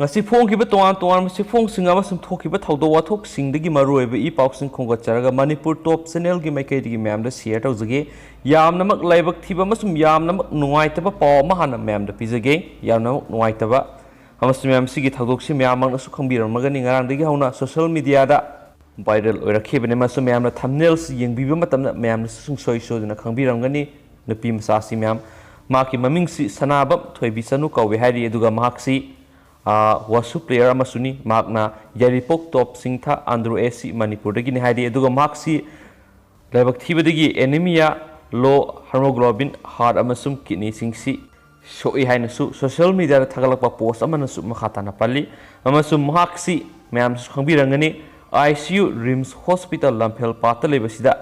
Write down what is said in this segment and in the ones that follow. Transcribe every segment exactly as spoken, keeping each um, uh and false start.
ꯉꯁꯤ ꯐꯣꯡꯈꯤꯕ ꯇꯣꯉꯥꯟ ꯇꯣꯉꯥꯟꯕ ꯆꯦꯐꯣꯡꯁꯤꯡ ꯑꯃꯁꯨꯡ ꯊꯣꯛꯈꯤꯕ ꯊꯧꯗꯣꯛ ꯋꯥꯊꯣꯛꯁꯤꯡꯗꯒꯤ ꯃꯔꯨꯑꯣꯏꯕ ꯏ ꯄꯥꯎꯁꯤꯡ ꯈꯣꯝꯒꯠꯆꯔꯒ ꯃꯅꯤꯄꯨꯔ ꯇꯣꯞ ꯆꯦꯅꯦꯜꯒꯤ ꯃꯥꯏꯀꯩꯗꯒꯤ ꯃꯌꯥꯝꯗ ꯁꯤꯌꯔ ꯇꯧꯖꯒꯦ꯫ ꯌꯥꯝꯅꯃꯛ ꯂꯥꯏꯕꯛ ꯊꯤꯕ ꯑꯃꯁꯨꯡ ꯌꯥꯝꯅꯃꯛ ꯅꯨꯡꯉꯥꯏꯇꯕ ꯄꯥꯎ ꯑꯃ ꯍꯥꯟꯅ ꯃꯌꯥꯝꯗ ꯄꯤꯖꯒꯦ꯫ ꯌꯥꯝꯅꯃꯛ ꯅꯨꯡꯉꯥꯏꯇꯕ ꯑꯃꯁꯨꯡ ꯃꯌꯥꯝ ꯁꯤꯒꯤ ꯊꯧꯗꯣꯛꯁꯤ ꯃꯌꯥꯝꯃꯛꯅꯁꯨ ꯈꯪꯕꯤꯔꯝꯃꯒꯅꯤ꯫ ꯉꯔꯥꯡꯗꯒꯤ ꯍꯧꯅ ꯁꯣꯁꯤꯌꯦꯜ ꯃꯤꯗꯤꯌꯥꯗ ꯚꯥꯏꯔꯦꯜ ꯑꯣꯏꯔꯛꯈꯤꯕꯅꯤ꯫ ꯃꯁꯤ ꯃꯌꯥꯝꯅ ꯊꯝꯅꯦꯜꯁꯤ ꯌꯦꯡꯕꯤꯕ ꯃꯇꯝꯗ ꯃꯌꯥꯝꯅꯁꯨ ꯁꯨꯡꯁꯣꯏ ꯁꯣꯏꯗꯅ ꯈꯪꯕꯤꯔꯝꯒꯅꯤ꯫ ꯅꯨꯄꯤ ꯃꯆꯥꯁꯤ ꯃꯌꯥꯝ, ꯃꯍꯥꯛꯀꯤ ꯃꯃꯤꯡꯁꯤ ꯁꯅꯥꯕꯝ ꯊꯣꯏꯕꯤ ꯆꯅꯨ ꯀꯧꯏ ꯍꯥꯏꯔꯤ꯫ ꯑꯗꯨꯒ ꯃꯍꯥꯛꯁꯤ, ꯑ, ꯋꯥꯁꯨ ꯄ꯭ꯂꯦꯌꯔ ꯑꯃꯁꯨꯅꯤ꯫ ꯃꯍꯥꯛꯅ ꯌꯥꯏꯔꯤꯄꯣꯛ ꯇꯣꯞ ꯁꯤꯡꯊꯥ ꯑꯟꯗ꯭ꯔꯣ ꯑꯦ ꯁꯤ ꯃꯅꯤꯄꯨꯔꯗꯒꯤꯅꯤ ꯍꯥꯏꯔꯤ꯫ ꯑꯗꯨꯒ ꯃꯍꯥꯛꯁꯤ ꯂꯥꯏꯕꯛ ꯊꯤꯕꯗꯒꯤ ꯑꯦꯅꯤꯃꯤꯌꯥ, ꯂꯣ ꯍꯦꯃꯣꯒ꯭ꯂꯣꯕꯤꯟ, ꯍꯥꯔꯠ ꯑꯃꯁꯨꯡ ꯀꯤꯠꯅꯤꯁꯤꯡꯁꯤ ꯁꯣꯛꯏ ꯍꯥꯏꯅꯁꯨ ꯁꯣꯁꯤꯌꯦꯜ ꯃꯤꯗꯤꯌꯥꯗ ꯊꯥꯒꯠꯂꯛꯄ ꯄꯣꯁ ꯑꯃꯅꯁꯨ ꯃꯈꯥ ꯇꯥꯅ ꯄꯜꯂꯤ꯫ ꯑꯃꯁꯨꯡ ꯃꯍꯥꯛꯁꯤ ꯃꯌꯥꯝꯁꯨ ꯈꯪꯕꯤꯔꯝꯒꯅꯤ, I C U RIMS hospital ꯂꯝꯐꯦꯜ ꯄꯥꯠꯇ ꯂꯩꯕꯁꯤꯗ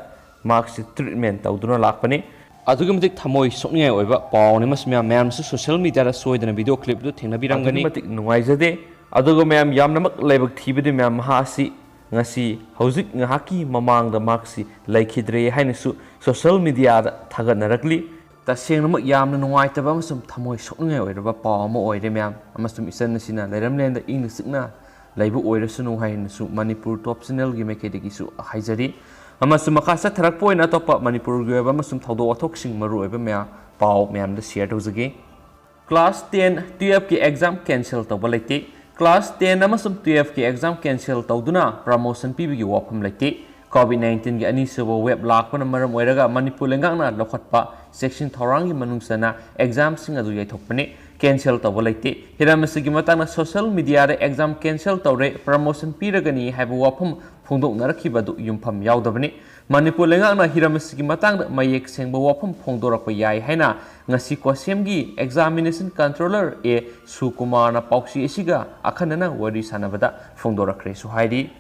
ꯃꯍꯥꯛꯁꯤ ꯇ꯭ꯔꯤꯠꯃꯦꯟ ꯇꯧꯗꯨꯅ ꯂꯥꯛꯄꯅꯤ꯫ ꯑꯗꯨꯛꯀꯤ ꯃꯇꯤꯛ ꯊꯃꯣꯏ ꯁꯣꯛꯅꯤꯡꯉꯥꯏ ꯑꯣꯏꯕ ꯄꯥꯎꯅꯤ꯫ ꯃꯁꯤ ꯃꯌꯥꯝ, ꯃꯌꯥꯝꯅꯁꯨ ꯁꯣꯁꯤꯌꯦꯜ ꯃꯤꯗꯤꯌꯥꯗ ꯁꯣꯏꯗꯅ ꯚꯤꯗꯤꯑꯣ ꯀ꯭ꯂꯤꯞ ꯑꯗꯨ ꯊꯦꯡꯅꯕꯤꯔꯝꯒꯅꯤ꯫ ꯑꯗꯨꯛꯀꯤ ꯃꯇꯤꯛ ꯅꯨꯡꯉꯥꯏꯖꯗꯦ꯫ ꯑꯗꯨꯒ ꯃꯌꯥꯝ, ꯌꯥꯝꯅꯃꯛ ꯂꯥꯏꯕꯛ ꯊꯤꯕꯗꯤ ꯃꯌꯥꯝ, ꯃꯍꯥꯛ ꯑꯁꯤ ꯉꯁꯤ ꯍꯧꯖꯤꯛ ꯉꯥꯏꯍꯥꯛꯀꯤ ꯃꯃꯥꯡꯗ ꯃꯍꯥꯛꯁꯤ ꯂꯩꯈꯤꯗ꯭ꯔꯦ ꯍꯥꯏꯅꯁꯨ ꯁꯣꯁꯤꯌꯦꯜ ꯃꯤꯗꯤꯌꯥꯗ ꯊꯥꯒꯠꯅꯔꯛꯂꯤ꯫ ꯇꯁꯦꯡꯅꯃꯛ ꯌꯥꯝꯅ ꯅꯨꯡꯉꯥꯏꯇꯕ ꯑꯃꯁꯨꯡ ꯊꯃꯣꯏ ꯁꯣꯛꯅꯤꯡꯉꯥꯏ ꯑꯣꯏꯔꯕ ꯄꯥꯎ ꯑꯃ ꯑꯣꯏꯔꯦ ꯃꯌꯥꯝ, ꯑꯃꯁꯨꯡ ꯏꯆꯟ ꯑꯁꯤꯅ ꯂꯩꯔꯝꯂꯦꯟꯗ ꯏꯪꯅ ꯆꯤꯛꯅ ꯂꯩꯕ ꯑꯣꯏꯔꯁꯅꯨ ꯍꯥꯏꯅꯁꯨ ꯃꯅꯤꯄꯨꯔ ꯇꯣꯞ ꯆꯦꯅꯦꯜꯒꯤ ꯃꯥꯏꯀꯩꯗꯒꯤꯁꯨ ꯍꯥꯏꯖꯔꯤ꯫ ꯑꯃꯁꯨꯡ ꯃꯈꯥ ꯆꯠꯊꯔꯛꯄ ꯑꯣꯏꯅ ꯑꯇꯣꯞꯄ ꯃꯅꯤꯄꯨꯔꯒꯤ ꯑꯣꯏꯕ ꯑꯃꯁꯨꯡ ꯊꯧꯗꯣꯛ ꯋꯥꯊꯣꯛꯁꯤꯡ, ꯃꯔꯨꯑꯣꯏꯕ ꯃꯌꯥꯝ, ꯄꯥꯎ ꯃꯌꯥꯝꯗ ꯁꯤꯌꯔ ꯇꯧꯖꯒꯦ꯫ ꯀ꯭ꯂꯥꯁ ꯇꯦꯟ, ꯇꯨꯌꯦꯜꯐꯀꯤ ꯑꯦꯛꯖꯥꯝ ꯀꯦꯟꯁꯦꯜ ꯇꯧꯕ ꯂꯩꯇꯦ꯫ ꯀ꯭ꯂꯥꯁ ꯇꯦꯟ ꯑꯃꯁꯨꯡ ꯇꯨꯌꯦꯜꯐꯀꯤ ꯑꯦꯛꯖꯥꯝ ꯀꯦꯟꯁꯦꯜ ꯇꯧꯗꯨꯅ ꯄ꯭ꯔꯃꯣꯁꯟ ꯄꯤꯕꯒꯤ ꯋꯥꯐꯝ ꯂꯩꯇꯦ꯫ ꯀꯣꯚꯤꯗ ꯅꯥꯏꯟꯇꯤꯟꯒꯤ ꯑꯅꯤꯁꯨꯕ ꯋꯦꯕ ꯂꯥꯛꯄꯅ ꯃꯔꯝ ꯑꯣꯏꯔꯒ ꯃꯅꯤꯄꯨꯔ ꯂꯩꯉꯥꯛꯅ ꯂꯧꯈꯠꯄ ꯆꯦꯛꯁꯤꯟ ꯊꯧꯔꯥꯡꯒꯤ ꯃꯅꯨꯡ ꯆꯟꯅ ꯑꯦꯛꯖꯥꯝꯁꯤꯡ ꯑꯗꯨ ꯌꯩꯊꯣꯛꯄꯅꯤ꯫ ꯀꯦꯟꯁꯦꯜ ꯇꯧꯕ ꯂꯩꯇꯦ꯫ ꯍꯤꯔꯝ ꯑꯁꯤꯒꯤ ꯃꯇꯥꯡꯗ ꯁꯣꯁꯤꯌꯦꯜ ꯃꯤꯗꯤꯌꯥꯗ ꯑꯦꯛꯖꯥꯝ ꯀꯦꯟꯁꯦꯜ ꯇꯧꯔꯦ, ꯄ꯭ꯔꯃꯣꯁꯟ ꯄꯤꯔꯒꯅꯤ ꯍꯥꯏꯕ ꯋꯥꯐꯝ ꯐꯣꯡꯗꯣꯛꯅꯔꯛꯈꯤꯕ ꯑꯗꯨ ꯌꯨꯝꯐꯝ ꯌꯥꯎꯗꯕꯅꯤ꯫ ꯃꯅꯤꯄꯨꯔ ꯂꯩꯉꯥꯛꯅ ꯍꯤꯔꯝ ꯑꯁꯤꯒꯤ ꯃꯇꯥꯡꯗ ꯃꯌꯦꯛ ꯁꯦꯡꯕ ꯋꯥꯐꯝ ꯐꯣꯡꯗꯣꯔꯛꯄ ꯌꯥꯏ ꯍꯥꯏꯅ ꯉꯁꯤ ꯀꯣꯁꯦꯝꯒꯤ ꯑꯦꯛꯖꯥꯃꯤꯅꯦꯁꯟ ꯀꯟꯇ꯭ꯔꯣꯂꯔ ꯑꯦ ꯁꯨꯀꯨꯃꯥꯔꯅ ꯄꯥꯎꯆꯦ ꯑꯁꯤꯒ ꯑꯈꯟꯅꯅ ꯋꯥꯔꯤ ꯁꯥꯟꯅꯕꯗ ꯐꯣꯡꯗꯣꯔꯛꯈ꯭ꯔꯦꯁꯨ ꯍꯥꯏꯔꯤ꯫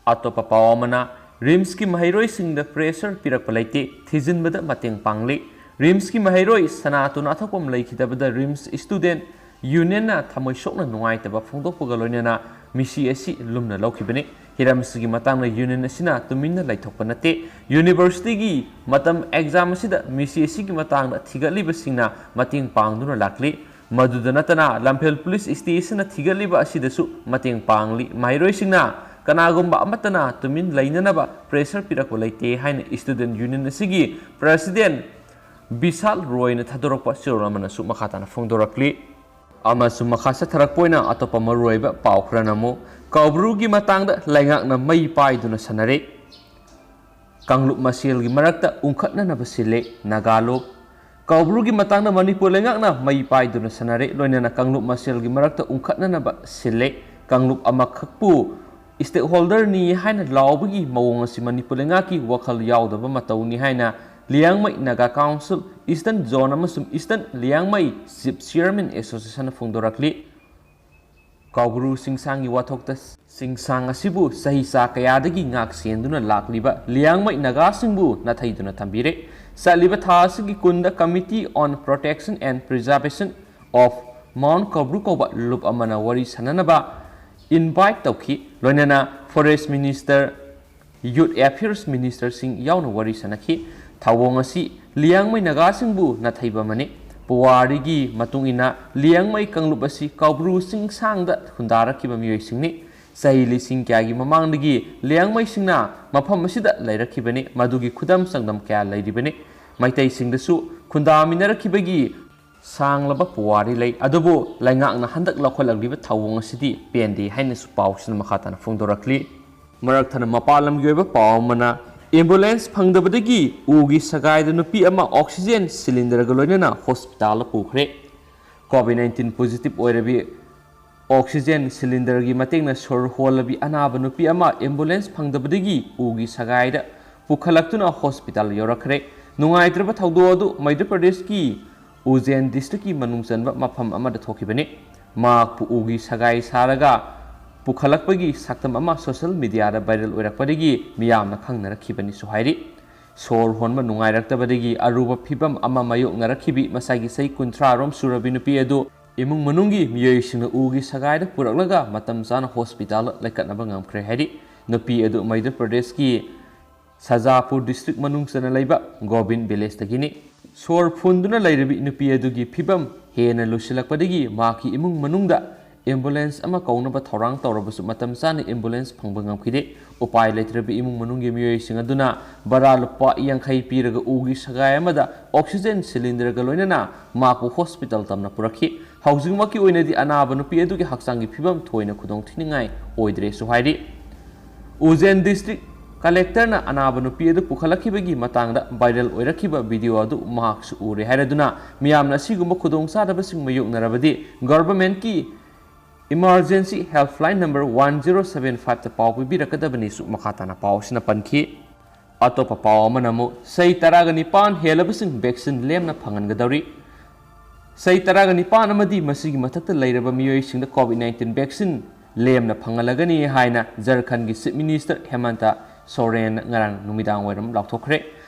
ꯑꯇꯣꯞꯄ ꯄꯥꯎ ꯑꯃꯅ, ꯔꯤꯝꯁꯀꯤ ꯃꯍꯩꯔꯣꯏꯁꯤꯡꯗ ꯄ꯭ꯔꯦꯁꯔ ꯄꯤꯔꯛꯄ ꯂꯩꯇꯦ, ꯊꯤꯖꯤꯟꯕꯗ ꯃꯇꯦꯡ ꯄꯥꯡꯂꯤ꯫ ꯔꯤꯝꯁꯀꯤ ꯃꯍꯩꯔꯣꯏ ꯁꯅꯥꯇꯣꯟ ꯑꯊꯣꯛꯄꯝ ꯂꯩꯈꯤꯗꯕꯗ ꯔꯤꯝꯁ ꯁ꯭ꯇꯨꯗꯦꯟꯠ ꯌꯨꯅꯤꯌꯟꯅ ꯊꯃꯣꯏ ꯁꯣꯛꯅ ꯅꯨꯡꯉꯥꯏꯇꯕ ꯐꯣꯡꯗꯣꯛꯄꯒ ꯂꯣꯏꯅꯅ ꯃꯤꯁꯤ ꯑꯁꯤ ꯂꯨꯝꯅ ꯂꯧꯈꯤꯕꯅꯤ꯫ ꯍꯤꯔꯝ ꯑꯁꯤꯒꯤ ꯃꯇꯥꯡꯗ ꯌꯨꯅꯤꯌꯟ ꯑꯁꯤꯅ ꯇꯨꯃꯤꯟꯅ ꯂꯩꯊꯣꯛꯄ ꯅꯠꯇꯦ꯫ ꯌꯨꯅꯤꯚꯔꯁꯤꯇꯤꯒꯤ ꯃꯇꯝ ꯑꯦꯛꯖꯥꯝ ꯑꯁꯤꯗ ꯃꯤꯁꯤ ꯑꯁꯤꯒꯤ ꯃꯇꯥꯡꯗ ꯊꯤꯒꯠꯂꯤꯕꯁꯤꯡꯅ ꯃꯇꯦꯡ ꯄꯥꯡꯗꯨꯅ ꯂꯥꯛꯂꯤ꯫ ꯃꯗꯨꯗ ꯅꯠꯇꯅ ꯂꯝꯐꯦꯜ ꯄꯨꯂꯤꯁ ꯁ꯭ꯇꯦꯁꯟꯅ ꯊꯤꯒꯠꯂꯤꯕ ꯑꯁꯤꯗꯁꯨ ꯃꯇꯦꯡ ꯄꯥꯡꯂꯤ꯫ ꯃꯍꯩꯔꯣꯏꯁꯤꯡꯅ ꯀꯅꯥꯒꯨꯝꯕ ꯑꯃꯠꯇꯅ ꯇꯨꯃꯤꯟ ꯂꯩꯅꯅꯕ ꯄ꯭ꯔꯦꯁꯔ ꯄꯤꯔꯛꯄ ꯂꯩꯇꯦ ꯍꯥꯏꯅ ꯁ꯭ꯇꯨꯗꯦꯟ ꯌꯨꯅꯤꯌꯟ ꯑꯁꯤꯒꯤ ꯄ꯭ꯔꯦꯁꯤꯗꯦꯟ ꯕꯤꯁꯥꯜ ꯔꯣꯏꯅ ꯊꯥꯗꯣꯔꯛꯄ ꯆꯦꯔꯣꯜ ꯑꯃꯅꯁꯨ ꯃꯈꯥ ꯇꯥꯅ ꯐꯣꯡꯗꯣꯔꯛꯂꯤ꯫ ꯑꯃꯁꯨꯡ ꯃꯈꯥ ꯆꯠꯊꯔꯛꯄ ꯑꯣꯏꯅ ꯑꯇꯣꯞꯄ ꯃꯔꯨꯑꯣꯏꯕ ꯄꯥꯎ ꯈꯔꯅ ꯑꯃꯨꯛ ꯀꯧꯕ꯭ꯔꯨꯒꯤ ꯃꯇꯥꯡꯗ ꯂꯩꯉꯥꯛꯅ ꯃꯩ ꯄꯥꯏꯗꯨꯅ ꯁꯥꯟꯅꯔꯦ꯫ ꯀꯥꯡꯂꯨꯞ ꯃꯁꯦꯜꯒꯤ ꯃꯔꯛꯇ ꯎꯪꯈꯠꯅꯅꯕ ꯁꯤꯜꯂꯦ ꯅꯥꯒꯥꯂꯣꯞ꯫ ꯀꯧꯕ꯭ꯔꯨꯒꯤ ꯃꯇꯥꯡꯗ ꯃꯅꯤꯄꯨꯔ ꯂꯩꯉꯥꯛꯅ ꯃꯩ ꯄꯥꯏꯗꯨꯅ ꯁꯥꯟꯅꯔꯦ, ꯂꯣꯏꯅꯅ ꯀꯥꯡꯂꯨꯞ ꯃꯁꯦꯜꯒꯤ ꯃꯔꯛꯇ ꯎꯪꯈꯠꯅꯅꯕ ꯁꯤꯜꯂꯦ꯫ ꯀꯥꯡꯂꯨꯞ ꯑꯃꯈꯛꯄꯨ stakeholderꯅꯤ ꯍꯥꯏꯅ ꯂꯥꯎꯕꯒꯤ ꯃꯑꯣꯡ ꯑꯁꯤ ꯃꯅꯤꯄꯨꯔ ꯂꯩꯉꯥꯛꯀꯤ ꯋꯥꯈꯜ ꯌꯥꯎꯗꯕ ꯃꯇꯧꯅꯤ ꯍꯥꯏꯅ Liangmai Naga council eastern zone ꯑꯃꯁꯨꯡ ꯏꯁꯇꯔꯟ ꯂꯤꯌꯥꯡꯃꯩ ꯆꯤꯞ ꯆꯤꯌꯔꯃꯦꯟ ꯑꯦꯁꯣꯁꯤꯌꯦꯁꯟꯅ ꯐꯣꯡꯗꯣꯔꯛꯂꯤ꯫ ꯀꯧꯕ꯭ꯔꯨ ꯆꯤꯡꯁꯥꯡꯒꯤ ꯋꯥꯊꯣꯛꯇ ꯆꯤꯡꯁꯥꯡ ꯑꯁꯤꯕꯨ ꯆꯍꯤ ꯆꯥ ꯀꯌꯥꯗꯒꯤ ꯉꯥꯛ ꯁꯦꯟꯗꯨꯅ ꯂꯥꯛꯂꯤꯕ ꯂꯤꯌꯥꯡꯃꯩ ꯅꯥꯒꯥꯁꯤꯡꯕꯨ ꯅꯥꯊꯩꯗꯨꯅ ꯊꯝꯕꯤꯔꯦ꯫ ꯆꯠꯂꯤꯕ ꯊꯥ ꯑꯁꯤꯒꯤ ꯀꯨꯟꯗ Committee on Protection and Preservation of Mount ꯀꯧꯕ꯭ꯔꯨ ꯀꯧꯕ ꯂꯨꯞ ꯑꯃꯅ ꯋꯥꯔꯤ ꯁꯥꯟꯅꯅꯕ invite ꯇꯧꯈꯤ꯫ ꯂꯣꯏꯅꯅ Forest Minister, Youth Affairs Ministerꯁꯤꯡ ꯌꯥꯎꯅ ꯋꯥꯔꯤ ꯁꯥꯟꯅꯈꯤ꯫ ꯊꯧꯑꯣꯡ ꯑꯁꯤ ꯂꯤꯌꯥꯡꯃꯩ ꯅꯥꯒꯥꯁꯤꯡꯕꯨ ꯅꯥꯊꯩꯕ ꯑꯃꯅꯤ꯫ ꯄꯨꯋꯥꯔꯤꯒꯤ ꯃꯇꯨꯡ ꯏꯟꯅ ꯂꯤꯌꯥꯡꯃꯩ ꯀꯥꯡꯂꯨꯞ ꯑꯁꯤ ꯀꯧꯕ꯭ꯔꯨ ꯆꯤꯡꯁꯥꯡꯗ ꯈꯨꯟꯗꯥꯔꯛꯈꯤꯕ ꯃꯤꯑꯣꯏꯁꯤꯡꯅꯤ꯫ ꯆꯍꯤ ꯂꯤꯁꯤꯡ ꯀꯌꯥꯒꯤ ꯃꯃꯥꯡꯗꯒꯤ ꯂꯤꯌꯥꯡꯃꯩꯁꯤꯡꯅ ꯃꯐꯝ ꯑꯁꯤꯗ ꯂꯩꯔꯛꯈꯤꯕꯅꯤ꯫ ꯃꯗꯨꯒꯤ ꯈꯨꯗꯝ ꯆꯥꯡꯗꯝ ꯀꯌꯥ ꯂꯩꯔꯤꯕꯅꯤ꯫ ꯃꯩꯇꯩꯁꯤꯡꯗꯁꯨ ꯈꯨꯟꯗꯥꯃꯤꯟꯅꯔꯛꯈꯤꯕꯒꯤ ꯁꯥꯡꯂꯕ ꯄꯨꯋꯥꯔꯤ ꯂꯩ꯫ ꯑꯗꯨꯕꯨ ꯂꯩꯉꯥꯛꯅ ꯍꯟꯗꯛ ꯂꯧꯈꯠꯂꯛꯂꯤꯕ ꯊꯧꯑꯣꯡ ꯑꯁꯤꯗꯤ ꯄꯦꯟꯗꯦ ꯍꯥꯏꯅꯁꯨ ꯄꯥꯎꯁꯤꯅ ꯃꯈꯥ ꯇꯥꯅ ꯐꯣꯡꯗꯣꯔꯛꯂꯤ꯫ ꯃꯔꯛ ꯊꯠꯅ ꯃꯄꯥꯟ ꯂꯝꯒꯤ ꯑꯣꯏꯕ ꯄꯥꯎ ꯑꯃꯅ, ambulance ꯐꯪꯗꯕꯗꯒꯤ ꯎꯒꯤ ꯁꯒꯥꯏꯗ ꯅꯨꯄꯤ ꯑꯃ oxygen cylinderꯒ ꯂꯣꯏꯅꯅ hospitalꯗ ꯄꯨꯈ꯭ꯔꯦ꯫ COVID nineteen positive ꯑꯣꯏꯔꯕꯤ oxygen cylinderꯒꯤ ꯃꯇꯦꯡꯅ ꯁꯣꯔ ꯍꯣꯜꯂꯕꯤ ꯑꯅꯥꯕ ꯅꯨꯄꯤ ꯑꯃ ambulance ꯐꯪꯗꯕꯗꯒꯤ ꯎꯒꯤ ꯁꯒꯥꯏꯗ ꯄꯨꯈꯠꯂꯛꯇꯨꯅ hospital ꯌꯧꯔꯛꯈ꯭ꯔꯦ꯫ ꯅꯨꯡꯉꯥꯏꯇ꯭ꯔꯕ ꯊꯧꯗꯣꯛ ꯑꯗꯨ ꯃꯙ꯭ꯌ ꯄ꯭ꯔꯗꯦꯁꯀꯤ ꯎꯖꯦꯟ districtꯀꯤ ꯃꯅꯨꯡ ꯆꯟꯕ ꯃꯐꯝ ꯑꯃꯗ ꯊꯣꯛꯈꯤꯕꯅꯤ꯫ ꯃꯍꯥꯛꯄꯨ ꯎꯒꯤ ꯁꯒꯥꯏ ꯁꯥꯔꯒ ꯄꯨꯈꯠꯂꯛꯄꯒꯤ ꯁꯛꯇꯝ ꯑꯃ social mediaꯗ viral ꯑꯣꯏꯔꯛꯄꯗꯒꯤ ꯃꯤꯌꯥꯝꯅ ꯈꯪꯅꯔꯛꯈꯤꯕꯅꯤꯁꯨ ꯍꯥꯏꯔꯤ꯫ ꯁꯣꯔ ꯍꯣꯟꯕ ꯅꯨꯡꯉꯥꯏꯔꯛꯇꯕꯗꯒꯤ ꯑꯔꯨꯕ ꯐꯤꯚꯝ ꯑꯃ ꯃꯥꯌꯣꯛꯅꯔꯛꯈꯤꯕꯤ ꯃꯁꯥꯒꯤ ꯆꯍꯤ ꯀꯨꯟꯊ꯭ꯔꯥ ꯔꯣꯝ ꯁꯨꯔꯕꯤ ꯅꯨꯄꯤ ꯑꯗꯨ ꯏꯃꯨꯡ ꯃꯅꯨꯡꯒꯤ ꯃꯤꯑꯣꯏꯁꯤꯡꯅ ꯎꯒꯤ ꯁꯒꯥꯏꯗ ꯄꯨꯔꯛꯂꯒ ꯃꯇꯝ ꯆꯥꯅ hospitalꯗ ꯂꯩꯈꯠꯅꯕ ꯉꯝꯈ꯭ꯔꯦ ꯍꯥꯏꯔꯤ꯫ ꯅꯨꯄꯤ ꯑꯗꯨ ꯃꯙ꯭ꯌ ꯄ꯭ꯔꯗꯦꯁꯀꯤ ꯁꯖꯥꯄꯨꯔ district ꯃꯅꯨꯡ ꯆꯟꯅ ꯂꯩꯕ ꯒꯣꯕꯤꯟ villageꯇꯒꯤꯅꯤ꯫ ꯁꯣꯔ ꯐꯨꯟꯗꯨꯅ ꯂꯩꯔꯕꯤ ꯅꯨꯄꯤ ꯑꯗꯨꯒꯤ ꯐꯤꯚꯝ ꯍꯦꯟꯅ ꯂꯨꯁꯤꯜꯂꯛꯄꯗꯒꯤ ꯃꯍꯥꯛꯀꯤ ꯏꯃꯨꯡ ꯃꯅꯨꯡꯗ ambulance ꯑꯃ ꯀꯧꯅꯕ ꯊꯧꯔꯥꯡ ꯇꯧꯔꯕꯁꯨ ꯃꯇꯝ ꯆꯥꯅ ambulance ꯐꯪꯕ ꯉꯝꯈꯤꯗꯦ꯫ ꯎꯄꯥꯏ ꯂꯩꯇ꯭ꯔꯕ ꯏꯃꯨꯡ ꯃꯅꯨꯡꯒꯤ ꯃꯤꯑꯣꯏꯁꯤꯡ ꯑꯗꯨꯅ ꯚꯔꯥ ꯂꯨꯄꯥ ꯌꯥꯡꯈꯩ ꯄꯤꯔꯒ ꯎꯒꯤ ꯁꯒꯥꯏ ꯑꯃꯗ oxygen cylinderꯒ ꯂꯣꯏꯅꯅ ꯃꯍꯥꯛꯄꯨ hospital ꯇꯝꯅ ꯄꯨꯔꯛꯈꯤ꯫ ꯍꯧꯖꯤꯛꯃꯛꯀꯤ ꯑꯣꯏꯅꯗꯤ ꯑꯅꯥꯕ ꯅꯨꯄꯤ ꯑꯗꯨꯒꯤ ꯍꯛꯆꯥꯡꯒꯤ ꯐꯤꯕꯝ ꯊꯣꯏꯅ ꯈꯨꯗꯣꯡꯊꯤꯅꯤꯡꯉꯥꯏ ꯑꯣꯏꯗ꯭ꯔꯦꯁꯨ ꯍꯥꯏꯔꯤ꯫ ꯎꯖꯦꯟ district collectorꯅ ꯑꯅꯥꯕ ꯅꯨꯄꯤ ꯑꯗꯨ ꯄꯨꯈꯠꯂꯛꯈꯤꯕꯒꯤ ꯃꯇꯥꯡꯗ viral ꯑꯣꯏꯔꯛꯈꯤꯕ video ꯑꯗꯨ ꯃꯍꯥꯛꯁꯨ ꯎꯔꯦ ꯍꯥꯏꯔꯗꯨꯅ ꯃꯤꯌꯥꯝꯅ ꯑꯁꯤꯒꯨꯝꯕ ꯈꯨꯗꯣꯡꯆꯥꯗꯕꯁꯤꯡ ꯃꯥꯌꯣꯛꯅꯔꯕꯗꯤ governmentꯀꯤ emergency helpline number one zero seven fiveꯇ ꯄꯥꯎ ꯄꯤꯕꯤꯔꯛꯀꯗꯕꯅꯤꯁꯨ ꯃꯈꯥ ꯇꯥꯅ ꯄꯥꯎ ꯑꯁꯤꯅ ꯄꯟꯈꯤ꯫ ꯑꯇꯣꯞꯄ ꯄꯥꯎ ꯑꯃꯅ ꯑꯃꯨꯛ ꯆꯍꯤ ꯇꯔꯥꯒ ꯅꯤꯄꯥꯟ ꯍꯦꯜꯂꯕꯁꯤꯡ vaccine ꯂꯦꯝꯅ ꯐꯪꯍꯟꯒꯗꯧꯔꯤ꯫ ꯆꯍꯤ ꯇꯔꯥꯒ ꯅꯤꯄꯥꯟ ꯑꯃꯗꯤ ꯃꯁꯤꯒꯤ ꯃꯊꯛꯇ ꯂꯩꯔꯕ ꯃꯤꯑꯣꯏꯁꯤꯡꯗ COVID nineteen vaccine ꯂꯦꯝꯅ ꯐꯪꯍꯜꯂꯒꯅꯤ ꯍꯥꯏꯅ ꯖꯔꯈꯟꯒꯤ Chief Minister ꯍꯦꯃꯟꯇ ꯁꯣꯔꯦꯟꯅ ꯉꯔꯥꯡ ꯅꯨꯃꯤꯗꯥꯡ ꯋꯥꯏꯔꯝ ꯂꯥꯎꯊꯣꯛꯈ꯭ꯔꯦ꯫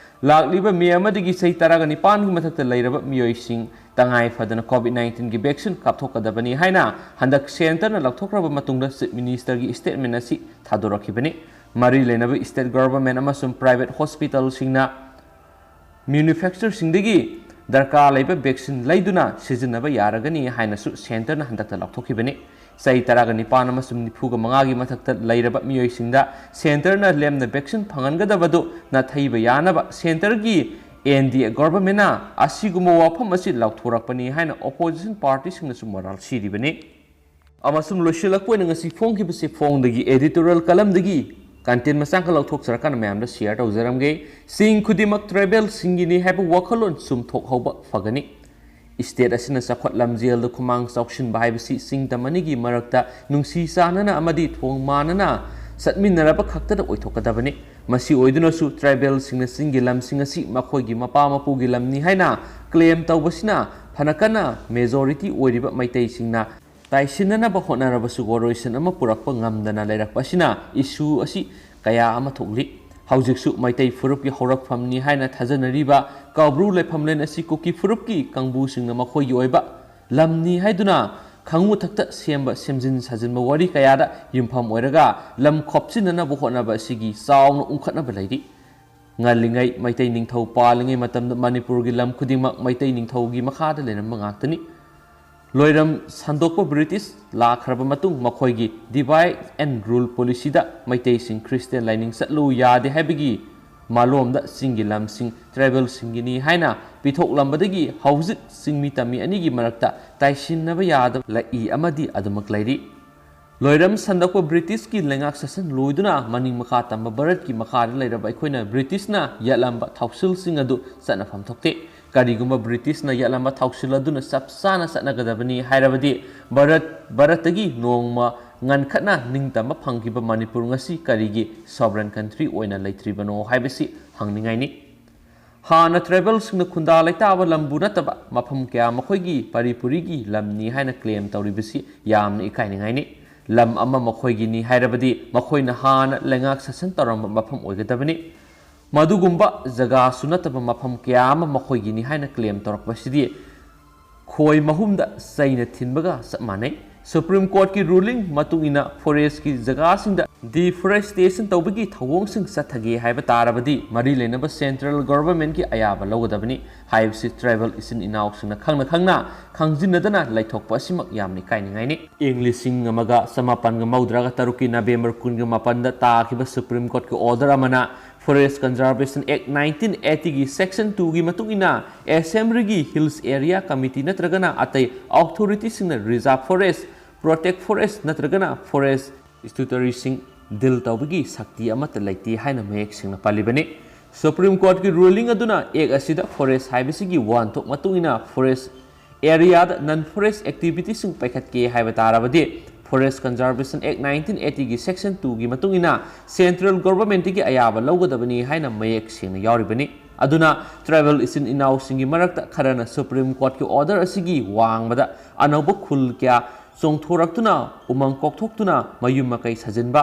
ꯂꯥꯛꯂꯤꯕ ꯃꯦ ꯑꯃꯗꯒꯤ ꯆꯍꯤ ꯇꯔꯥꯒ ꯅꯤꯄꯥꯟꯒꯤ ꯃꯊꯛꯇ ꯂꯩꯔꯕ ꯃꯤꯑꯣꯏꯁꯤꯡ ꯇꯉꯥꯏ ꯐꯗꯅ COVID nineteenꯒꯤ vaccine ꯀꯥꯞꯊꯣꯛꯀꯗꯕꯅꯤ ꯍꯥꯏꯅ ꯍꯟꯗꯛ centreꯅ ꯂꯧꯊꯣꯛꯈ꯭ꯔꯕ ꯃꯇꯨꯡꯗ Chief Ministerꯒꯤ statement ꯑꯁꯤ ꯊꯥꯗꯣꯔꯛꯈꯤꯕꯅꯤ꯫ ꯃꯔꯤ ꯂꯩꯅꯕ state government ꯑꯃꯁꯨꯡ private hospitalꯁꯤꯡꯅ manufacturerꯁꯤꯡꯗꯒꯤ ꯗꯔꯀꯥꯔ ꯂꯩꯕ vaccine ꯂꯩꯗꯨꯅ ꯁꯤꯖꯤꯟꯅꯕ ꯌꯥꯔꯒꯅꯤ ꯍꯥꯏꯅꯁꯨ centreꯅ ꯍꯟꯗꯛꯇ ꯂꯥꯎꯊꯣꯛꯈꯤꯕꯅꯤ꯫ ꯆꯍꯤ ꯇꯔꯥꯒ ꯅꯤꯄꯥꯟ ꯑꯃꯁꯨꯡ ꯅꯤꯐꯨꯒ ꯃꯉꯥꯒꯤ ꯃꯊꯛꯇ ꯂꯩꯔꯕ ꯃꯤꯑꯣꯏꯁꯤꯡꯗ centreꯅ ꯂꯦꯝꯅ vaccine ꯐꯪꯍꯟꯒꯗꯕꯗꯨ ꯅꯥꯊꯩꯕ ꯌꯥꯅꯕ centreꯒꯤ NDA governmentꯅ ꯑꯁꯤꯒꯨꯝꯕ ꯋꯥꯐꯝ ꯑꯁꯤ ꯂꯥꯎꯊꯣꯔꯛꯄꯅꯤ ꯍꯥꯏꯅ opposition partyꯁꯤꯡꯅꯁꯨ ꯃꯔꯥꯜ ꯁꯤꯔꯤꯕꯅꯤ꯫ ꯑꯃꯁꯨꯡ ꯂꯣꯏꯁꯤꯜꯂꯛꯄ ꯑꯣꯏꯅ ꯉꯁꯤ ꯐꯣꯡꯈꯤꯕꯁꯤ ꯐꯣꯡꯗꯒꯤ editorial columnꯗꯒꯤ content ꯃꯆꯥ ꯈꯔ ꯂꯧꯊꯣꯛꯆꯔꯀꯥꯟꯗ ꯃꯌꯥꯝꯗ share ꯇꯧꯖꯔꯝꯒꯦ꯫ ꯆꯤꯡ ꯈꯨꯗꯤꯡꯃꯛ tribalꯁꯤꯡꯒꯤꯅꯤ ꯍꯥꯏꯕ ꯋꯥꯈꯜꯂꯣꯟ ꯆꯨꯝꯊꯣꯛꯍꯧꯕ ꯐꯒꯅꯤ꯫ State ꯑꯁꯤꯅ ꯆꯥꯎꯈꯠ ꯂꯝꯖꯦꯜꯗ ꯈꯨꯃꯥꯡ ꯆꯥꯎꯁꯤꯟꯕ ꯍꯥꯏꯕꯁꯤ ꯆꯤꯡ ꯇꯝ ꯑꯅꯤꯒꯤ ꯃꯔꯛꯇ ꯅꯨꯡꯁꯤ ꯆꯥꯟꯅꯅ ꯑꯃꯗꯤ ꯊꯣꯡ ꯃꯥꯟꯅꯅ ꯆꯠꯃꯤꯟꯅꯔꯕ ꯈꯛꯇꯗ ꯑꯣꯏꯊꯣꯛꯀꯗꯕꯅꯤ꯫ ꯃꯁꯤ ꯑꯣꯏꯗꯨꯅꯁꯨ tribalꯁꯤꯡꯅ ꯆꯤꯡꯒꯤ ꯂꯝꯁꯤꯡ ꯑꯁꯤ ꯃꯈꯣꯏꯒꯤ ꯃꯄꯥ ꯃꯄꯨꯒꯤ ꯂꯝꯅꯤ ꯍꯥꯏꯅ claim ꯇꯧꯕꯁꯤꯅ ꯐꯅ ꯀꯟꯅ majority ꯑꯣꯏꯔꯤꯕ ꯃꯩꯇꯩꯁꯤꯡꯅ ꯇꯥꯏꯁꯤꯟꯅꯅꯕ ꯍꯣꯠꯅꯔꯕꯁꯨ ꯋꯥꯔꯣꯏꯁꯤꯟ ꯑꯃ ꯄꯨꯔꯛꯄ ꯉꯝꯗꯅ ꯂꯩꯔꯛꯄ ꯑꯁꯤꯅ issue ꯑꯁꯤ ꯀꯌꯥ ꯑꯃ ꯊꯣꯛꯂꯤ꯫ ꯍꯧꯖꯤꯛꯁꯨ ꯃꯩꯇꯩ ꯐꯨꯔꯨꯞꯀꯤ ꯍꯧꯔꯛꯐꯝꯅꯤ ꯍꯥꯏꯅ ꯊꯥꯖꯅꯔꯤꯕ ꯀꯧꯕ꯭ꯔꯨ ꯂꯩꯐꯝꯂꯦꯟ ꯑꯁꯤ ꯀꯨꯀꯤ ꯐꯨꯔꯨꯞꯀꯤ ꯀꯥꯡꯕꯨꯁꯤꯡꯅ ꯃꯈꯣꯏꯒꯤ ꯑꯣꯏꯕ ꯂꯝꯅꯤ ꯍꯥꯏꯗꯨꯅ ꯈꯪꯉꯨ ꯊꯛꯇ ꯁꯦꯝꯕ ꯁꯦꯝꯖꯤꯟ ꯁꯥꯖꯤꯟꯕ ꯋꯥꯔꯤ ꯀꯌꯥꯗ ꯌꯨꯝꯐꯝ ꯑꯣꯏꯔꯒ ꯂꯝ ꯈꯣꯞꯆꯤꯟꯅꯅꯕ ꯍꯣꯠꯅꯕ ꯑꯁꯤꯒꯤ ꯆꯥꯎꯅ ꯎꯪꯈꯠꯅꯕ ꯂꯩꯔꯤ꯫ ꯉꯜꯂꯤꯉꯩ ꯃꯩꯇꯩ ꯅꯤꯡꯊꯧ ꯄꯥꯜꯂꯤꯉꯩ ꯃꯇꯝꯗ ꯃꯅꯤꯄꯨꯔꯒꯤ ꯂꯝ ꯈꯨꯗꯤꯡꯃꯛ ꯃꯩꯇꯩ ꯅꯤꯡꯊꯧꯒꯤ ꯃꯈꯥꯗ ꯂꯩꯔꯝꯕ ꯉꯥꯛꯇꯅꯤ꯫ ꯂꯣꯏꯔꯝ ꯁꯟꯗꯣꯛꯄ ꯕ꯭ꯔꯤꯇꯤꯁ ꯂꯥꯛꯈ꯭ꯔꯕ ꯃꯇꯨꯡ ꯃꯈꯣꯏꯒꯤ divide and rule policyꯗ ꯃꯩꯇꯩꯁꯤꯡ ꯈ꯭ꯔꯤꯁꯇꯤꯌꯥꯟ ꯂꯥꯏꯅꯤꯡ ꯆꯠꯂꯨ ꯌꯥꯗꯦ ꯍꯥꯏꯕꯒꯤ ꯃꯥꯂꯣꯝꯗ ꯆꯤꯡꯒꯤ ꯂꯝꯁꯤꯡ ꯇ꯭ꯔꯥꯏꯕꯦꯜꯁꯤꯡꯒꯤꯅꯤ ꯍꯥꯏꯅ ꯄꯤꯊꯣꯛꯂꯝꯕꯗꯒꯤ ꯍꯧꯖꯤꯛ ꯆꯤꯡꯃꯤ ꯇꯝꯃꯤ ꯑꯅꯤꯒꯤ ꯃꯔꯛꯇ ꯇꯥꯏꯁꯤꯟꯅꯕ ꯌꯥꯗꯕ ꯂꯥꯛꯏ ꯑꯃꯗꯤ ꯑꯗꯨꯃꯛ ꯂꯩꯔꯤ꯫ ꯂꯣꯏꯔꯝ ꯁꯟꯗꯣꯛꯄ ꯕ꯭ꯔꯤꯇꯤꯁꯀꯤ ꯂꯩꯉꯥꯛ ꯁꯥꯁꯟ ꯂꯣꯏꯗꯨꯅ ꯃꯅꯤꯡ ꯃꯈꯥ ꯇꯝꯕ ꯚꯥꯔꯠꯀꯤ ꯃꯈꯥꯗ ꯂꯩꯔꯕ ꯑꯩꯈꯣꯏꯅ ꯕ꯭ꯔꯤꯇꯤꯁꯅ ꯌꯦꯠꯂꯝꯕ ꯊꯧꯁꯤꯜꯁꯤꯡ ꯑꯗꯨ ꯆꯠꯅꯐꯝ ꯊꯣꯛꯇꯦ꯫ ꯀꯔꯤꯒꯨꯝꯕ ꯕ꯭ꯔꯤꯇꯤꯁꯅ ꯌꯦꯠꯂꯝꯕ ꯊꯧꯁꯤꯜ ꯑꯗꯨꯅ ꯆꯞ ꯆꯥꯅ ꯆꯠꯅꯒꯗꯕꯅꯤ ꯍꯥꯏꯔꯕꯗꯤ ꯚꯥꯔꯠ, ꯚꯥꯔꯠꯇꯒꯤ ꯅꯣꯡꯃ ꯉꯟꯈꯠꯅ ꯅꯤꯡꯇꯝꯕ ꯐꯪꯈꯤꯕ ꯃꯅꯤꯄꯨꯔ ꯉꯁꯤ ꯀꯔꯤꯒꯤ sovereign country ꯑꯣꯏꯅ ꯂꯩꯇ꯭ꯔꯤꯕꯅꯣ ꯍꯥꯏꯕꯁꯤ ꯍꯪꯅꯤꯡꯉꯥꯏꯅꯤ꯫ ꯍꯥꯟꯅ ꯇ꯭ꯔꯥꯏꯕꯦꯜꯁꯤꯡꯅ ꯈꯨꯟꯗꯥ ꯂꯩꯇꯥꯕ ꯂꯝꯕꯨ ꯅꯠꯇꯕ ꯃꯐꯝ ꯀꯌꯥ ꯃꯈꯣꯏꯒꯤ ꯄꯔꯤ ꯄꯨꯔꯤꯒꯤ ꯂꯝꯅꯤ ꯍꯥꯏꯅ claim ꯇꯧꯔꯤꯕꯁꯤ ꯌꯥꯝꯅ ꯏꯀꯥꯏꯅꯤꯡꯉꯥꯏꯅꯤ꯫ ꯂꯝ ꯑꯃ ꯃꯈꯣꯏꯒꯤꯅꯤ ꯍꯥꯏꯔꯕꯗꯤ ꯃꯈꯣꯏꯅ ꯍꯥꯟꯅ ꯂꯩꯉꯥꯛ ꯁꯥꯁꯟ ꯇꯧꯔꯝꯕ ꯃꯐꯝ ꯑꯣꯏꯒꯗꯕꯅꯤ꯫ ꯃꯗꯨꯒꯨꯝꯕ ꯖꯒꯥꯁꯨ ꯅꯠꯇꯕ ꯃꯐꯝ ꯀꯌꯥ ꯑꯃ ꯃꯈꯣꯏꯒꯤꯅꯤ ꯍꯥꯏꯅ claim ꯇꯧꯔꯛꯄꯁꯤꯗꯤ ꯈꯣꯏ ꯃꯍꯨꯝꯗ ꯆꯩꯅ ꯊꯤꯟꯕꯒ ꯆꯞ ꯃꯥꯟꯅꯩ꯫ Supreme Courtꯀꯤ ruling ꯃꯇꯨꯡ ꯏꯟꯅ forestꯀꯤ ꯖꯒꯥꯁꯤꯡꯗ deforestation ꯇꯧꯕꯒꯤ ꯊꯧꯑꯣꯡꯁꯤꯡ ꯆꯠꯊꯒꯦ ꯍꯥꯏꯕ ꯇꯥꯔꯕꯗꯤ ꯃꯔꯤ ꯂꯩꯅꯕ central governmentꯀꯤ ꯑꯌꯥꯕ ꯂꯧꯒꯗꯕꯅꯤ ꯍꯥꯏꯕꯁꯤ ꯇ꯭ꯔꯥꯏꯕꯦꯜ ꯏꯆꯤꯟ ꯏꯅꯥꯎꯁꯤꯡꯅ ꯈꯪꯅ ꯈꯪꯅ ꯈꯪꯖꯤꯟꯅꯗꯅ ꯂꯩꯊꯣꯛꯄ ꯑꯁꯤꯃꯛ ꯌꯥꯝꯅ ꯏꯀꯥꯏꯅꯤꯡꯉꯥꯏꯅꯤ꯫ ꯏꯪ ꯂꯤꯁꯤꯡ ꯑꯃꯒ ꯆꯃꯥꯄꯟꯒ ꯃꯧꯗ꯭ꯔꯥꯒ ꯇꯔꯨꯛꯀꯤ ꯅꯕꯦꯝꯕꯔ ꯀꯨꯟꯒ ꯃꯥꯄꯟꯗ ꯇꯥꯈꯤꯕ Supreme Courtꯀꯤ order ꯑꯃꯅ Forest Conservation Act nineteen eightyꯒꯤ section twoꯒꯤ ꯃꯇꯨꯡ ꯏꯟꯅ Assemblyꯒꯤ Hills Area Committee ꯅꯠꯇ꯭ꯔꯒꯅ ꯑꯇꯩ authorityꯁꯤꯡꯅ reserve forest, protect forest ꯅꯠꯇ꯭ꯔꯒꯅ forest statutoryꯁꯤꯡ deal ꯇꯧꯕꯒꯤ ꯁꯛꯇꯤ ꯑꯃꯠꯇ ꯂꯩꯇꯦ ꯍꯥꯏꯅ ꯃꯌꯦꯛ ꯁꯦꯡꯅ ꯄꯜꯂꯤꯕꯅꯤ꯫ Supreme Courtꯀꯤ ruling ꯑꯗꯨꯅ act ꯑꯁꯤꯗ forest ꯍꯥꯏꯕꯁꯤꯒꯤ ꯋꯥꯍꯟꯊꯣꯛ ꯃꯇꯨꯡ ꯏꯟꯅ forest areaꯗ non forest activityꯁꯤꯡ ꯄꯥꯏꯈꯠꯀꯦ ꯍꯥꯏꯕ ꯇꯥꯔꯕꯗꯤ Forest Conservation Act nineteen eightyꯒꯤ section twoꯒꯤ ꯃꯇꯨꯡ ꯏꯟꯅ central governmentꯀꯤ ꯑꯌꯥꯕ ꯂꯧꯒꯗꯕꯅꯤ ꯍꯥꯏꯅ ꯃꯌꯦꯛ ꯁꯦꯡꯅ ꯌꯥꯎꯔꯤꯕꯅꯤ꯫ ꯑꯗꯨꯅ ꯇ꯭ꯔꯥꯏꯕꯦꯜ ꯏꯆꯤꯟ ꯏꯅꯥꯎꯁꯤꯡꯒꯤ ꯃꯔꯛꯇ ꯈꯔꯅ Supreme Courtꯀꯤ order ꯑꯁꯤꯒꯤ ꯋꯥꯡꯃꯗ ꯑꯅꯧꯕ ꯈꯨꯜ ꯀꯌꯥ ꯆꯣꯡꯊꯣꯔꯛꯇꯨꯅ ꯎꯃꯪ ꯀꯣꯛꯊꯣꯛꯇꯨꯅ ꯃꯌꯨꯝ ꯃꯀꯩ ꯁꯥꯖꯤꯟꯕ,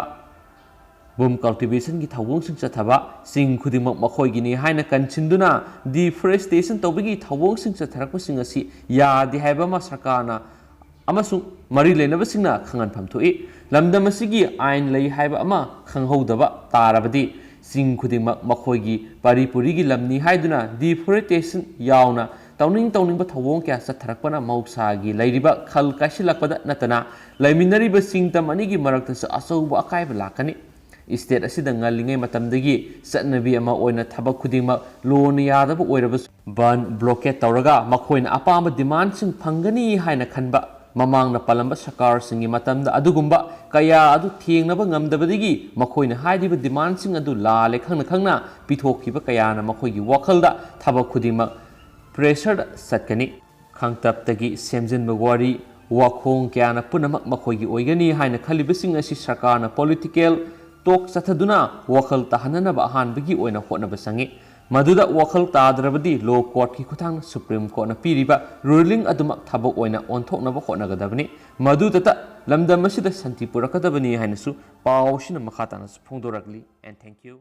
ꯚꯨꯝ cultivationꯒꯤ ꯊꯧꯑꯣꯡꯁꯤꯡ ꯆꯠꯊꯕ, ꯆꯤꯡ ꯈꯨꯗꯤꯡꯃꯛ ꯃꯈꯣꯏꯒꯤꯅꯤ ꯍꯥꯏꯅ ꯀꯟꯁꯤꯟꯗꯨꯅ deforestation ꯇꯧꯕꯒꯤ ꯊꯧꯑꯣꯡꯁꯤꯡ ꯆꯠꯊꯔꯛꯄꯁꯤꯡ ꯑꯁꯤ ꯌꯥꯗꯦ ꯍꯥꯏꯕ ꯑꯃ ꯁꯔꯀꯥꯔꯅ ꯑꯃꯁꯨꯡ ꯃꯔꯤ ꯂꯩꯅꯕꯁꯤꯡꯅ ꯈꯪꯍꯟꯐꯝ ꯊꯣꯛꯏ꯫ ꯂꯝꯗꯝ ꯑꯁꯤꯒꯤ ꯑꯥꯏꯟ ꯂꯩ ꯍꯥꯏꯕ ꯑꯃ ꯈꯪꯍꯧꯗꯕ ꯇꯥꯔꯕꯗꯤ ꯆꯤꯡ ꯈꯨꯗꯤꯡꯃꯛ ꯃꯈꯣꯏꯒꯤ ꯄꯔꯤ ꯄꯨꯔꯤꯒꯤ ꯂꯝꯅꯤ ꯍꯥꯏꯗꯨꯅ deforestation ꯌꯥꯎꯅ ꯇꯧꯅꯤꯡ ꯇꯧꯅꯤꯡꯕ ꯊꯧꯑꯣꯡ ꯀꯌꯥ ꯆꯠꯊꯔꯛꯄꯅ ꯃꯍꯧꯁꯥꯒꯤ ꯂꯩꯔꯤꯕ ꯈꯜ ꯀꯥꯏꯁꯤꯜꯂꯛꯄꯗ ꯅꯠꯇꯅ ꯂꯩꯃꯤꯟꯅꯔꯤꯕ ꯁꯤꯡꯇꯝ ꯑꯅꯤꯒꯤ ꯃꯔꯛꯇꯁꯨ ꯑꯆꯧꯕ ꯑꯀꯥꯏꯕ ꯂꯥꯛꯀꯅꯤ꯫ State ꯑꯁꯤꯗ ꯉꯜꯂꯤꯉꯩ ꯃꯇꯝꯗꯒꯤ ꯆꯠꯅꯕꯤ ꯑꯃ ꯑꯣꯏꯅ ꯊꯕꯛ ꯈꯨꯗꯤꯡꯃꯛ ꯂꯣꯟꯅ ꯌꯥꯗꯕ ꯑꯣꯏꯔꯕꯁꯨ ꯕꯟ blockade ꯇꯧꯔꯒ ꯃꯈꯣꯏꯅ ꯑꯄꯥꯝꯕ demandꯁꯤꯡ ꯐꯪꯒꯅꯤ ꯍꯥꯏꯅ ꯈꯟꯕ ꯃꯃꯥꯡꯗ ꯄꯜꯂꯝꯕ ꯁꯔꯀꯥꯔꯁꯤꯡꯒꯤ ꯃꯇꯝꯗ ꯑꯗꯨꯒꯨꯝꯕ ꯀꯌꯥ ꯑꯗꯨ ꯊꯦꯡꯅꯕ ꯉꯝꯗꯕꯗꯒꯤ ꯃꯈꯣꯏꯅ ꯍꯥꯏꯔꯤꯕ demandꯁꯤꯡ ꯑꯗꯨ ꯂꯥꯜꯂꯦ ꯈꯪꯅ ꯈꯪꯅ ꯄꯤꯊꯣꯛꯈꯤꯕ ꯀꯌꯥꯅ ꯃꯈꯣꯏꯒꯤ ꯋꯥꯈꯜꯗ ꯊꯕꯛ ꯈꯨꯗꯤꯡꯃꯛ pressureꯗ ꯆꯠꯀꯅꯤ꯫ ꯈꯥꯡꯇꯞꯇꯒꯤ ꯁꯦꯝꯖꯤꯟꯕ ꯋꯥꯔꯤ, ꯋꯥꯈꯣꯡ ꯀꯌꯥꯅ ꯄꯨꯝꯅꯃꯛ ꯃꯈꯣꯏꯒꯤ ꯑꯣꯏꯒꯅꯤ ꯍꯥꯏꯅ ꯈꯜꯂꯤꯕꯁꯤꯡ ꯑꯁꯤ ꯁꯔꯀꯥꯔꯅ political talk ꯆꯠꯊꯗꯨꯅ ꯋꯥꯈꯜ ꯇꯥꯍꯟꯅꯅꯕ ꯑꯍꯥꯟꯕꯒꯤ ꯑꯣꯏꯅ ꯍꯣꯠꯅꯕ ꯆꯪꯏ꯫ ꯃꯗꯨꯗ ꯋꯥꯈꯜ ꯇꯥꯗ꯭ꯔꯕꯗꯤ law courtꯀꯤ ꯈꯨꯠꯊꯥꯡꯗ Supreme Courtꯅ ꯄꯤꯔꯤꯕ ruling ꯑꯗꯨꯃꯛ ꯊꯕꯛ ꯑꯣꯏꯅ ꯑꯣꯟꯊꯣꯛꯅꯕ ꯍꯣꯠꯅꯒꯗꯕꯅꯤ꯫ ꯃꯗꯨꯗꯇ ꯂꯝꯗꯝ ꯑꯁꯤꯗ ꯁꯥꯟꯇꯤ ꯄꯨꯔꯛꯀꯗꯕꯅꯤ ꯍꯥꯏꯅꯁꯨ ꯄꯥꯎ ꯑꯁꯤꯅ ꯃꯈꯥ ꯇꯥꯅꯁꯨ ꯐꯣꯡꯗꯣꯔꯛꯂꯤ꯫ And thank you.